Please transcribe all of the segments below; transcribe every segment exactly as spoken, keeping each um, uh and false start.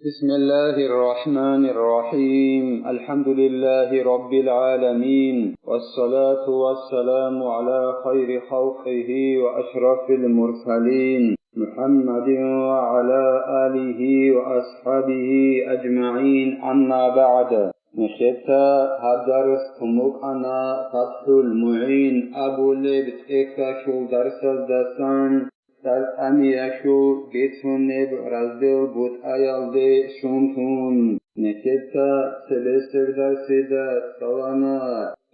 بسم الله الرحمن الرحيم. الحمد لله رب العالمين. والصلاة والسلام على خير خلقه وأشرف المرسلين محمد وعلى آله وأصحابه أجمعين. أما بعد. Нехеца гьаб дарс тумукъана Фатхул МугӀин абулеб цӀехьалъул дарсаздасан. ЦӀар тӀамиялъул бицунеб раздел бутӀаялде щунлъун, нехеца цебесеб дарсида цӀалана.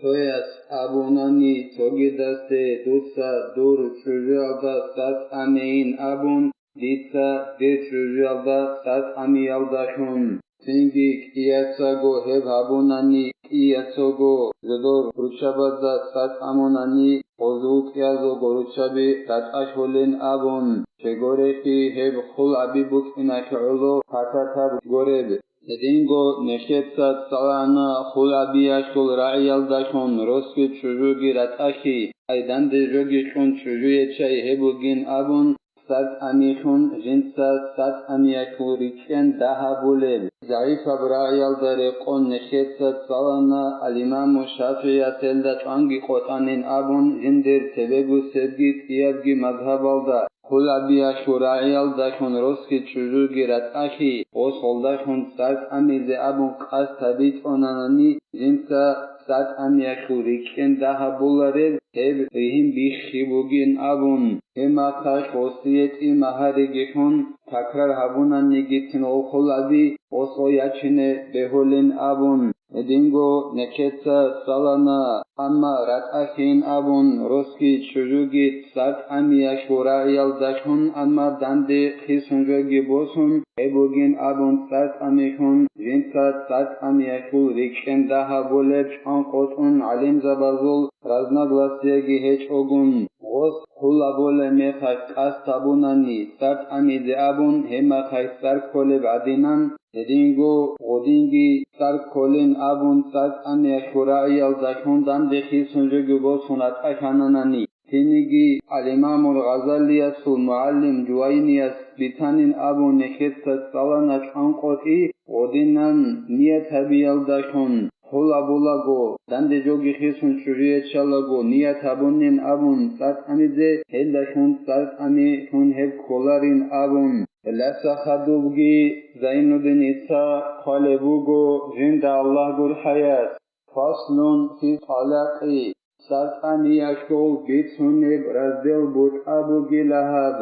Цояс абунани цогидасде: «Дуца дур чӀужуялда цӀар тӀамейин», — абун, дица дир чӀужуялда цӀар тӀамиялдалъун. Цинги кӀиясаго гьеб гьабунани, кӀиясаго жодор руччабазда цӀар тӀамунани, гъозул кӀиязулго руччаби ратӀалъулин абун, щегорехъи гьеб хъулаби букӀиналъе гӀоло пататаб гореб. Гьединго нехеца цӀалана хъулабиялъул рагӀиялдалъун росги чӀужуги ратӀалъи, ай данде жоги кьун чӀужуе чай гьеб бугин абун, цӀар тӀамилъун жинца цӀар тӀамиялъул рикӀкӀен дагь гьабулеб. ЗагӀипаб рагӀиялда рекъон нехеца цӀалана ал-Имаму ШафигӀияс гьелда чӀванги къотӀанин абун, жиндир цебегу себги кӀиябги мазгьабалда хъулабиялъул рагӀиялдалъун росги чӀужуги ратӀалъи, гъосолдалъун цӀар тӀамизе абун къасд гьабичӀонанани, жинца цӀар тӀамиялъул рикӀкӀен дагь гьабулареб гьеб ригьин биххи бугин абун, гьеб мехалъ гъосие тӀимагьаригилъун такрар гьабунанигицин гъол хъулаби гъосо ячине бегьулин абун, гьединго нехеца цӀалана, амма ратӀалъин абун росги чӀужуги цӀар тӀамиялъул рагӀиялдалъун, амма данде хисун жоги босун гьеб бугин абун цӀар тӀамилъун жинца цӀар тӀамиялъул рикӀкӀен дагь гьабулеб чӀван къотӀун гӀалимзабазул разногласиеги гьечӀогун, гъос хъулабулеб мехалъ къасд гьабунани цӀар тӀамизе абун, гьеб мехалъ цӀар кколеб гӀадинан, гьединго гъодинги цӀар кколин абун цӀар тӀамиялъул рагӀиялдалъун данде хисун жоги босун ратӀалъананани. Цинги ал-Имамул Гъазалиясул мугӀалим Жувайнияс бицанин абун нехеца цӀалана чӀван къотӀи, гъодинан ният гьабиялдалъун хъулабулаго, данде жоги хисун чӀужуячалаго ният гьабунин абун цӀар тӀамизе, гьелдалъун цӀар тӀамилъун гьеб кколарин абун. Ласа хадубги Зайнуддин ГӀиса хъвалеб буго жинда Аллагь гурхӀаяс: «Фаслун фи тӀалакъи», цӀар тӀамиялъул бицунеб раздел бутӀа бугила гьаб.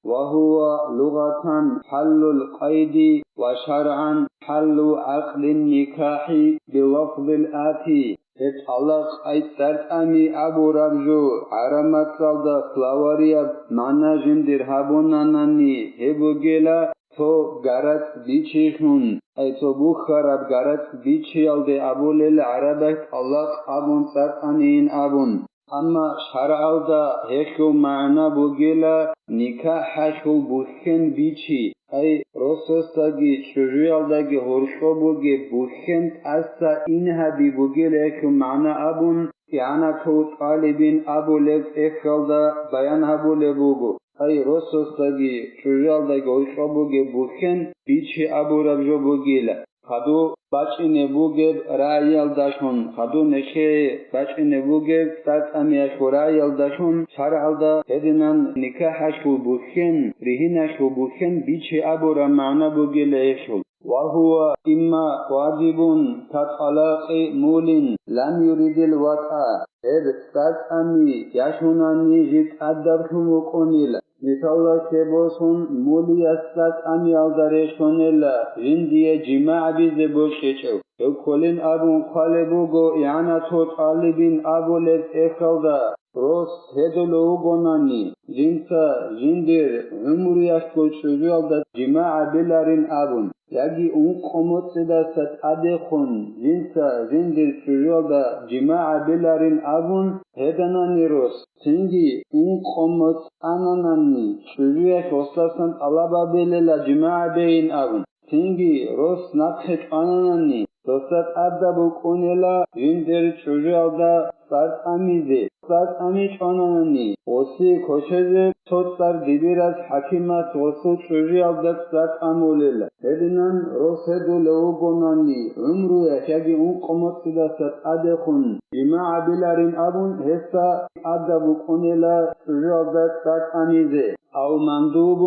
«Ва гьува лугъатан хӀаллул къайди ва шаргӀан хӀаллу гӀакъдин никахӀи билафзил ати». Гьеб тӀалакъ, ай цӀар тӀами абураб жо, гӀараб мацӀалда словарияб магӀна жиндир гьабунанани, гьеб бугила цо гарацӀ бичилъун, ай цо бухьараб гарацӀ бичиялде абулел гӀарабаз тӀалакъ абун цӀар тӀамейин абун. Амма шаргӀалда гьелъул магӀна бугила никахӀалъул бухьен бичи, ай росасдаги чӀужуялдаги гьоркьоб бугеб бухьен тӀаса ин гьаби бугила гьелъул магӀна абун, ИгӀанатул тӀалибин абулеб тӀехьалда баян гьабулеб буго. Ай росасдаги чӀужуялдаги гьоркьоб бугеб бухьен бичи абураб жо бугила. Хадув бачӀине бугеб рагӀиялдалъун, хадув нехее бачӀине бугеб цӀар тӀамиялъул рагӀиялдалъун шаргӀалда гьединан никахӀалъул бухьен, ригьиналъул бухьен бичи абураб магӀна бугила гьелъул. «Ва гьува имма ваджибун ка тӀалакъи мулин лам юридил ватӀа». Гьеб цӀар тӀами ялъунани жи тӀадаблъун вукӀунила. Мисалалъе босун, мулияс цӀар тӀамиялда релълъунела жиндие жимагӀ гьабизе бокьичӀев. Гьев кколин абун хъвалеб буго ИгӀанатул тӀалибин абулеб тӀехьалда, рос гьедулев вугонани, жинца жиндир гӀумруялъго чӀужуялда жимагӀ гьабиларин абун, яги ункъо моцӀидаса тӀадехун жинца жиндир чӀужуялда жимагӀ гьабиларин абун гьеданани рос, цинги ункъо моцӀ ананани, чӀужуялъ гъосдасан тӀалаб гьабилела жимагӀ гьабейин абун. Цинги рос нахъе чӀвананани, досда тӀадаб букӀунела жиндир чӀужуялда цӀар тӀамизе. ЦӀар тӀамичӀонани, гъосие кочезе цо цӀар дибирас хӀакимас гъосул чӀужуялда цӀар тӀамулел. Гьединан рос гьедулев вугонани, гӀумруялъ яги ункъо моцӀидаса тӀадехун жимагӀ гьабиларин абун, гьесда тӀадаб букӀунела чӀужуялда цӀар тӀамизе. أو مندوب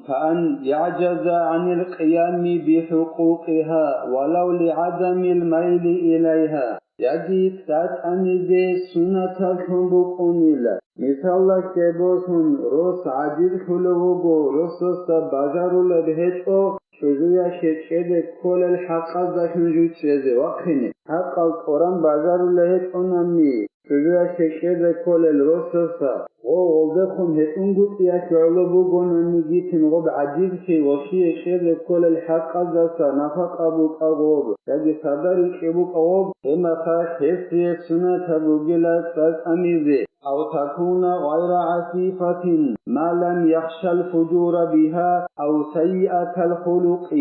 كأن يعجز عن القيام بحقوقها ولو لعدم الميل إليها. Яги цӀар тӀамизе суннаталлъун букӀунила. Мисалалъе босун, рос гӀажизлъулев вуго, росасда бажарулеб гьечӀо чӀужуялъе чӀезе кколел хӀакъаздалъун жив чӀезе вахъине. ХӀакъал тӀоран бажарулеб гьечӀонани, чӀужуялъе чӀезе кколел росасда, гъов гъолдехун гьечӀунгутӀиялъ гӀоло бугонани гьитин гъоб гӀажизлъи, гъолъие чӀезе кколел хӀакъаздаса нафакъа букӀа гъоб, яги садар рикӀкӀе букӀа гъоб, гьеб мехалъ гьесие суннатаб бугила цӀар тӀамизе. أو تكون غير عفيفة ما لم يخش الفجور بها أو سيئة الخلق،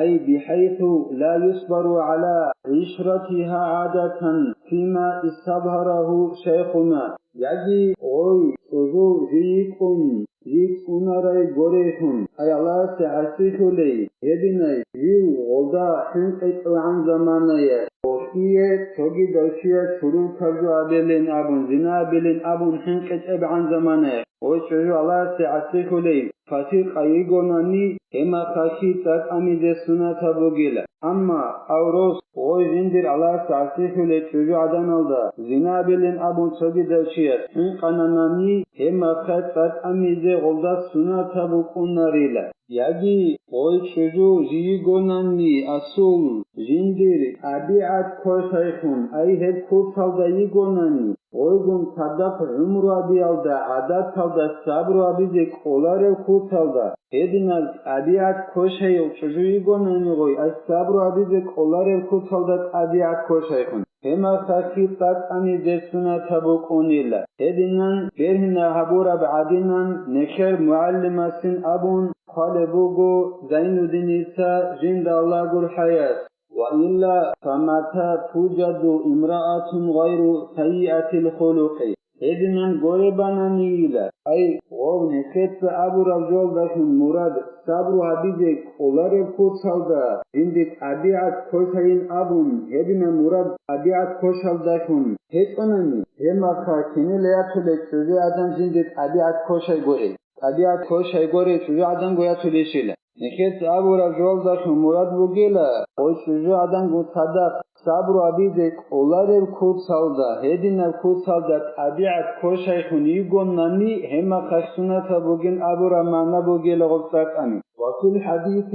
أي بحيث لا يصبر على عشرتها عادة فيما استظهره شيخنا. Яги гъой чӀужу жий йикӀун, жий цӀунарай горейлъун, ай Аллагьасе гӀасилъулей, гьединай жив гъолда хӀинкъичӀогӀан заманаялъ, гъолъие цогидав чияс чурул каржу гьабилин абун, зина гьабилин абун хӀинкъичӀебгӀан заманаялъ, гъой чӀужу Аллагьасе гӀасилъулей, фасикъай йигонани, гьеб мехалъ цӀар тӀамизе суннатаб бугила. Амма гьав рос, гъой жиндир Аллагьасе гӀасилъулей чӀужугӀаданалда зина гьабилин абун цогидав чияс хӀинкъананани, гьеб мехалъ цӀар тӀамизе гъолда суннатаб букӀунарила. Яги гъой чӀужу жий йигонани асул, жиндир тӀабигӀат квешайхун, ай гьеб куцалда йигонани, гъойгун цадахъ гӀумру гьабиялда, гӀадаталда сабру гьабизе кӀоларев куцалда, гьединаб тӀабигӀат квешайил чӀужу йигонани гъой, ай сабру гьабизе кӀоларев куцалда тӀабигӀат квешайхун, гьеб мехалъ цӀар тӀамизе суннатаб букӀунила. Гьединан бергьинаб гьабураб гӀадинан нехер мугӀалимасин абун хъвалеб буго Зайнуддиница, жинда Аллагь гурхӀаяс. وإلا فمتى توجد امرأة غير سيئة الخلق؟ Гьединан горебананийила, ай, гъов нехеца абураб жоялдалъун мурад сабру гьабизе кӀолареб куцалда, жиндир тӀабигӀат квешайин абун, гьединаб мурад тӀабигӀат квешалдалъун гьечӀонани, гьеб мехалъ кинила ятулел чӀужугӀадан жиндир тӀабигӀат квешай гурей. ТӀабигӀат квешай гурей чӀужугӀаданго ятулищила. Нехеца абураб жоялдалъун мурад бугила, гъой чӀужугӀаданго цадахъ сабру гьабизе кӀолареб куцалда, гьединаб куцалда тӀабигӀат квешайхун йигонани, гьеб мехалъ суннатаб бугин абураб магӀна бугила гъоб цӀар тӀами. وفي الحديث: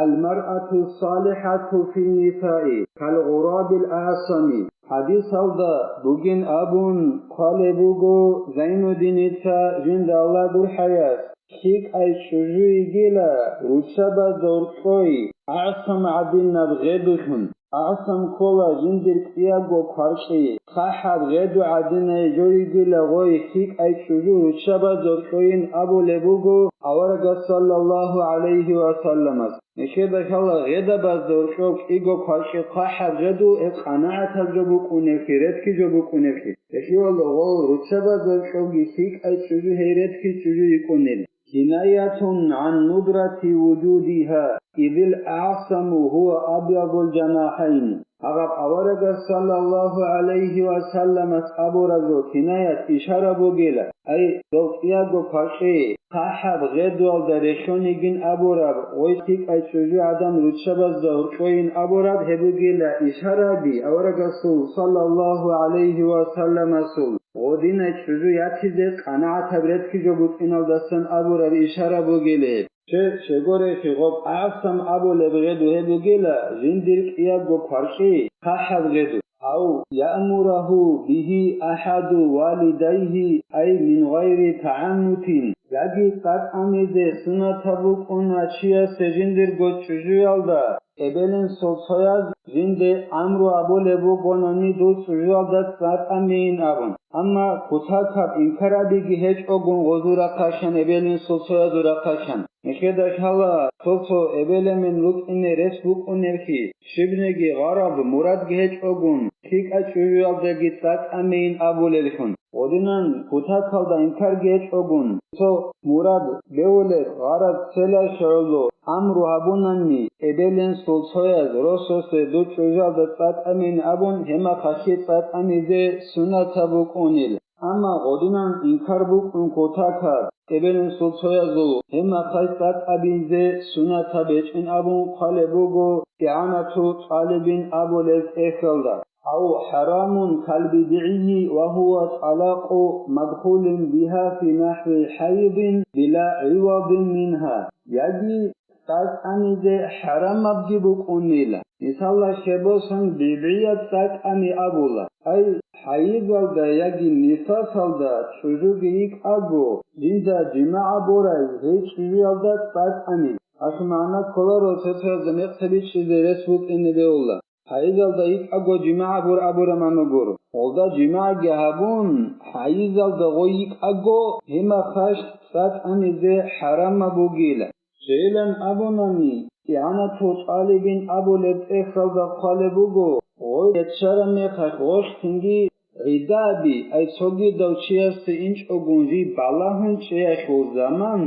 المرأة الصالحة في النساء كالغراب الأعصم. ХӀадисалда бугин абун хъвалеб буго Зайнуддиница, жинда Аллагь гурхӀаяс, лъикӀай чӀужу йигила руччабазда гьоркьой агӀсам гӀадинаб гъедулъун. АгӀсам ккола жиндир кӀиябго кваркьи, хъахӀаб гъеду гӀадинай жо йигила гъой лъикӀай чӀужу руччабазда гьоркьойин абулеб буго аварагас саллаллагьу гӀалайгьи ва салламас. Нехеда лъала гъедабазда гьоркьоб кӀиго кваркьи хъахӀаб гъеду гьеб къанагӀатаб жо букӀунеблъи, редкий жо букӀунеблъи. Гьелъие гъол руччабазда гьоркьобги лъикӀай чӀужу гьей редкий чӀужу йикӀунел. كناية عن ندرة وجودها، إذ الأعصم هو أبيض الجناحين. Гьаб аварагас саллаллагьу гӀалайгьи ва салламас абураб жо кинаят, ишара бугила, ай, дов кӀиябго кваркьи, хъахӀаб гъедуялда релълъун йигин абураб, гъой лъикӀай чӀужугӀадан руччабазда гьоркьойин абураб гьеб бугила ишараби, аварагасул саллаллагьу гӀалайгьи ва салламасул гъодинай чӀужу ятизе къанагӀатаб редкий жо букӀиналдасан абураб ишара бугила гьеб. Че, чегорехи гъоб агӀсам абулеб гъеду гьеб бугила жиндир кӀиябго кваркьи, хъахӀаб гъеду. أو يأمره به أحد والديه، أي من غير تعنت. Яги цӀакъ амизе сунатаб букӀуна чиясе жиндирго чӀужуялда, эбел-инсул цояз жинде амру абулеб бугонани дур чӀужуялда цӀакъ амейин абун. Амма кутакаб инкар абиги гьечӀогун гъозул рахъалъан, эбел-инсул цоязул рахъалъан. Нижеда лъала цо-цо эбел-эмен рукӀине рес букӀунеллъи, щибниги гъараб мурадги гьечӀогун, лъикӀа чӀужуялдаги цӀакъ амейин абулеллъун. Гъодинан кутакалда инкарги гьечӀогун, цо мурад бегьулеб гъараз целалъе гӀоло амру гьабунани, эбел-инсул цояз росасе дур чӀужуялда цӀакъ амейин абун, гьеб мехалъги цӀакъ амизе сунатаб букӀунел. Амма гъодинан инкар букӀун кутакаб, эбел-инсул цоязул гьеб мехалъ цӀакъ амизе сунатаб гьечӀин абун хъвалеб буго ИгӀанату тӀалибин абулеб тӀехьалда. أو حرام كالبدعي وهو طلاق مدخول بها في نحو حيض بلا عوض منها. Яги цӀакъ амизе хӀарамабги букӀунила. Мисалалъе босун, бидгӀияб цӀакъ ами абула. Ай, хӀайизалда яги нифасалда чӀужуги йикӀаго, жинда жимагӀ борай гьей чӀужуялда цӀакъ ами. Гьалъул магӀна кколаро цо-цояз мекъи бичӀчӀизе рес букӀине бегьула. ХӀайизалда йикӀаго жимагӀ бур абураб мамагур. Гъолда жимагӀги гьабун, хӀайизалда гъой йикӀаго, гьеб мехалъ цӀакъ амизе хӀарамаб бугила. Щайилан абунани, ИгӀанату тӀалибин абулеб тӀехьалда хъвалеб буго, гъой яччараб мехалъ гъолъ цинги гӀидда аби, ай цогидав чиясе инчӀогун жий балагьун чӀеялъул заман,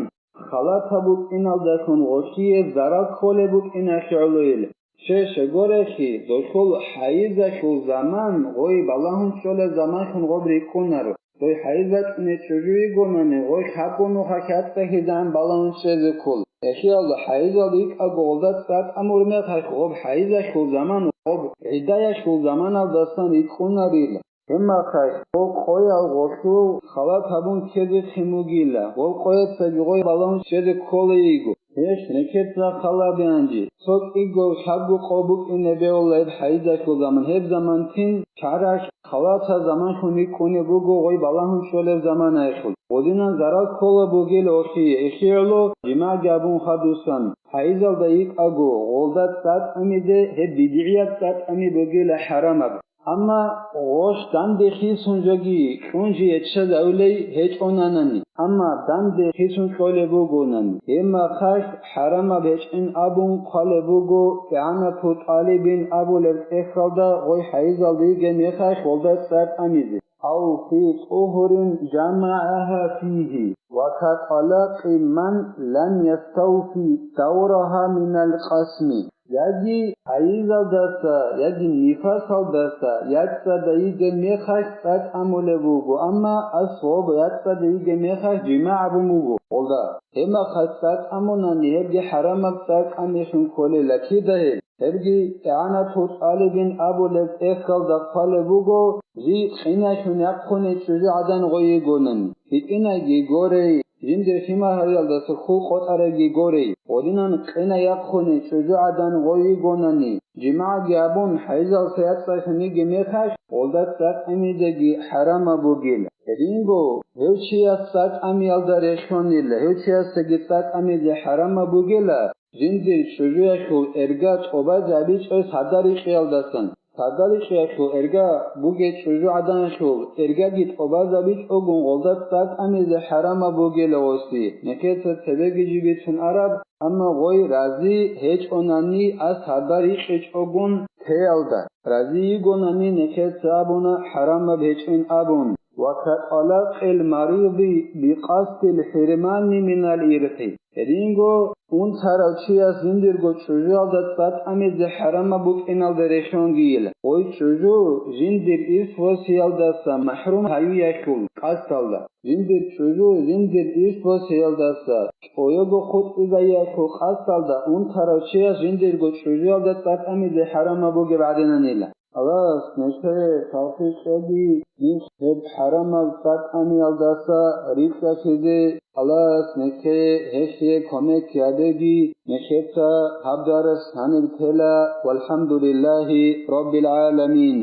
халатаб букӀиналдалъун гъолъие зарал кколеб букӀиналъе гӀолойил. Щай-щай гурелъул, дохьул хӀайизалъул заман, гъой балагьун чӀолеб заманлъун гъоб рикӀкӀунаро. Гъой хӀайизалъ чӀужу йигонани, гъой лъабго нухалъ яцӀцӀалъизегӀан балагьун чӀезе ккола. Эхиялда хӀайизалда йикӀаго гъолда цӀакъ амур мехалъ, гъоб хӀайизалъул заман, гъоб гӀиддаялъул заманалдасан рикӀкӀунарила. Гьеб мехалъ гъол къоял гъолъул халат гьабун ккезехъин бугила, гъол къояцаги гъой балагьун чӀезе ккола йиго. Гьелъ нижеца хал гьабе гьанже, цо кӀиго лъабго къо букӀине бегьула гьеб хӀайизалъул заман, гьеб заманлъин чарахь халатаб заманлъун рикӀкӀунеб буго гъой балагьун чӀолеб заманаялъул. Гъодинан зарал ккола бугила гъолъие, эхиялъул жимагӀги гьабун хадусан, хӀайизалда йикӀаго, гъолда цӀакъ амизе гьеб бидгӀияб цӀакъ ами бугила хӀарамаб. Амма гъолъ данде хисун жоги кьун жие ччазавулей гьечӀонанани, амма данде хисун кьолеб бугонани, гьеб мехалъ хӀарамаб гьечӀин абун хъвалеб буго ИгӀанату тӀалибин абулеб тӀехьалда гъой хӀайизалда йигеб мехалъ гъолда цӀакъ амизе. أو في طهر جمعها فيه، وكطلاق من لم يستوف دورها من القسم. Яги хӀайизалдаса, яги нифасалдаса яцӀцӀадаб йигеб мехалъ цӀакъ амулеб буго, амма асгъоб яцӀцӀадаб йигеб мехалъ жимагӀ гьабун буго гъолда. Гьеб мехалъ цӀакъ амунани, гьебги хӀарамаб цӀакъ амихьун кколела. Кида гьеб? Гьебги ИгӀанату тӀалибин абулеб тӀехьалда хъвалеб буго, жий къиналъун яхъуни чӀужугӀадан гъой йигонани. ГьитӀинайги горей, жиндир лъимал-гьариялдаса хьул къотӀарайги горей, гъодинан къина яхъуни чӀужугӀадан гъой йигонани, жимагӀги гьабун, хӀайизалъа яцӀцӀалъун йигеб мехалъ, гъолда цӀакъ амизеги хӀарамаб бугила. Гьединго гьев чияс цӀакъ амиялда релълъунила, гьев чиясдаги цӀакъ амизе хӀарамаб бугила, жиндир чӀужуялъул эрга тӀубазабичӀеб сардал рикьиялдасан. Сардал рикьиялъул эрга бугей чӀужугӀаданалъул эргаги тӀубазабичӀогун гъолда цӀакъ амизе хӀарамаб бугила гъосие, нижеца цебеги жиб бицун араб, амма гъой рази гьечӀонани ас сардал рикьичӀогун теялда. Рази йигонани нижеца абуна хӀарамаб гьечӀин абун. وكطلاق المريض بقصد الحرمان من الإرث. Гьединго унтарав чияс жиндирго чӀужуялда цӀакъ амизе хӀарамаб букӀиналда релълъунгийила. Гъой чӀужу жиндир ирс босиялдаса махӀрум гьаюялъул къасдалда. Жиндир чӀужу жиндир ирс босиялдаса чӀояго хутӀизайялъул къасдалда унтарав чияс жиндирго чӀужуялда цӀакъ амизе хӀарамаб бугеб гӀадинанила. Аллагьас нижее тавфикъ кьеги, ниж гьеб хӀарамаб цӀакъ амиялдаса рикӀкӀалъизе. Аллагьас нижее гьелъие кумек гьабеги, нижеца гьаб дарс гьаниб тела. والحمد لله رب العالمين.